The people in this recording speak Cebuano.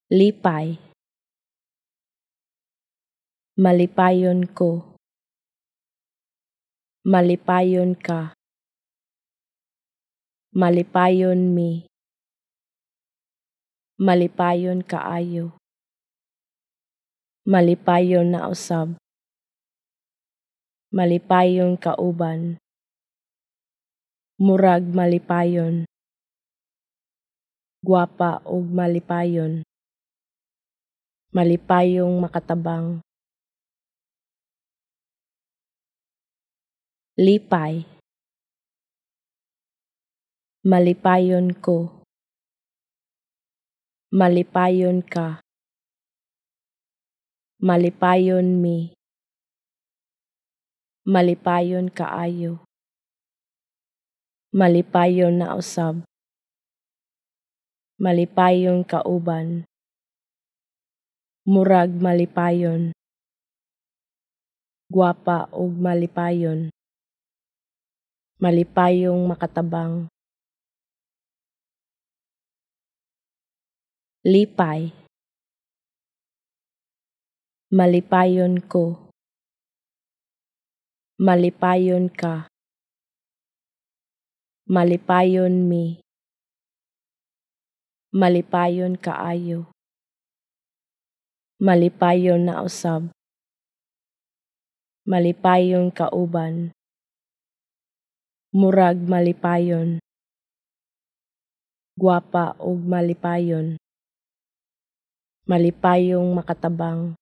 Lipay. Malipayon ko. Malipayon ka. Malipayon mi. Malipayon kaayo. Malipayon na usab. Malipayon kauban. Murag malipayon. Gwapa ug malipayon. Malipayong makatabang. Lipay. Malipayon ko. Malipayon ka. Malipayon mi. Malipayon kaayo. Malipayon na usab. Malipayon kauban. Murag malipayon. Gwapa ug malipayon. Malipayong makatabang. Lipay. Malipayon ko. Malipayon ka. Malipayon mi. Malipayon kaayo. Malipayon na usab. Malipayon kauban. Murag malipayon. Gwapa ug malipayon. Malipayong makatabang.